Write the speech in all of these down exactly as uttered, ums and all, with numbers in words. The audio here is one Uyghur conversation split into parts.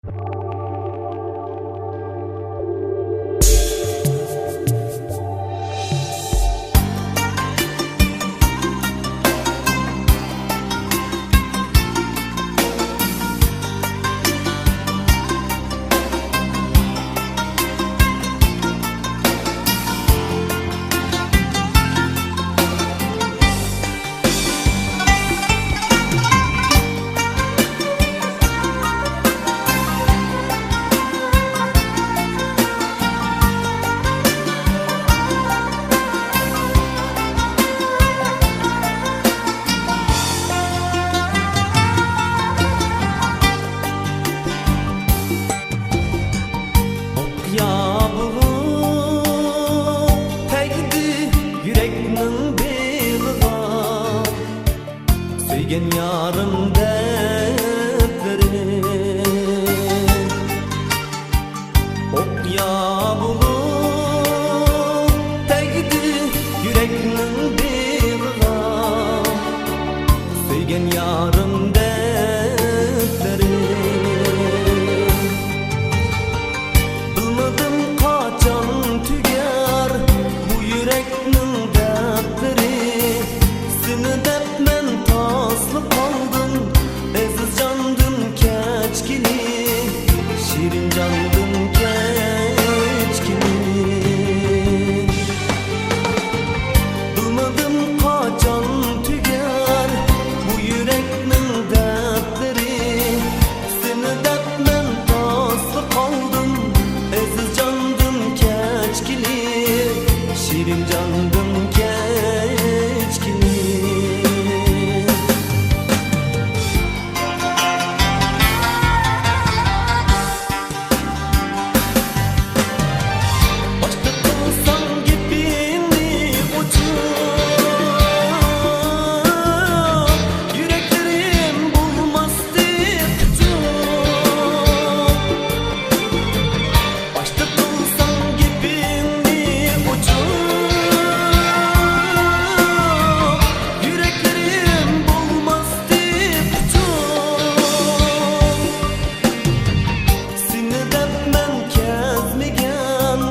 ئوقيا بولۇپ تەگدى يۈرەكنىڭ بېغىغا، سۆيگەن يارىم دەردلىرىم. ئوقيا بولۇپ تەگدى يۈرەكنىڭ بېغىغا، سۆيگەن يارىم دەردلىرىم. بىلمىدىم قاچان تۈگەر بۇ يۈرەكنىڭ دەردلىرى. سېنى دەپ مەن تاسلا قالدىم، ئەزىز جاندىن كەچكىلى، شېرىن جاندىن كەچكىلى. بىلمىدىم قاچان تۈگەر بۇ يۈرەكنىڭ دەردلىرى. سېنى دەپ مەن تاسلا قالدىم، ئەزىز جاندىن كەچكىلى، شېرىن جاندىن كەچكىلى. باشتا قىلساڭ گېپىڭنى ئوچۇق، يۈرەكلىرىم بولماستى قۇچۇق. باشتا قىلساڭ گېپىڭنى ئوچۇق، يۈرەكلىرىم بولماستى قۇچۇق. سېنى دەپ مەن كەزمىگەن،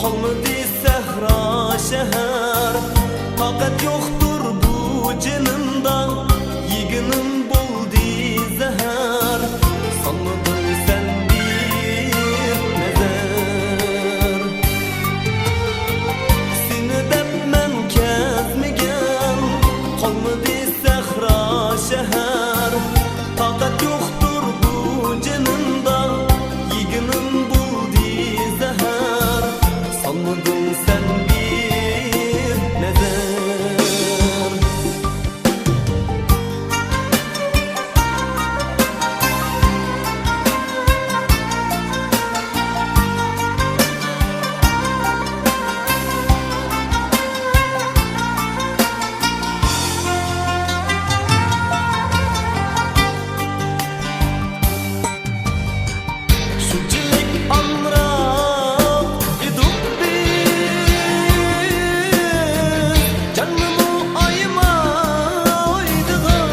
قالمىدى سەھرا شەھەر. تاقەت يوقتۇر بۇ جېنىمدا، يېگىنىم بولدى زەھەر. سالمىدىڭ سەن بىر نەزەر. سېنى دەپ مەن كەزمىگەن، قالمىدى سەھرا شەھەر. تاقەت يوقتۇر بۇ جېنىمدا، يېگىنىم بولدى زەھەر. سالمىدىڭ سەن بىر نەزەر. شۇنچىلىك ئامراق ئىدۇق بىز، جاننىمۇ ئايىمايدىغان.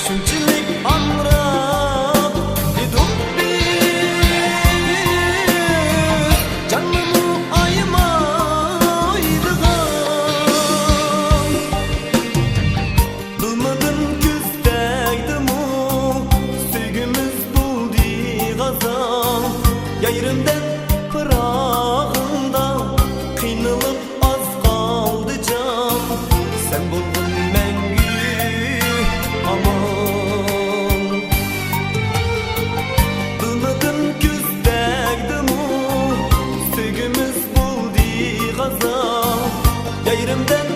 شۇنچىلىك ئامراق ئىدۇق بىز، جاننىمۇ ئايىمايدىغان. بىلمىدىم كۈز تەگدىمۇ، سۆيگۈمىز بولدى غازال. يايرىم دەپ پىراغىڭدا، قىينىلىپ ئاز قالدى جان، سەن بولغىن مەڭگۈ ئامان. بىلمىدىم كۈز تەگدىمۇ، سۆيگۈمىز بولدى غازال. يايرىم دەپ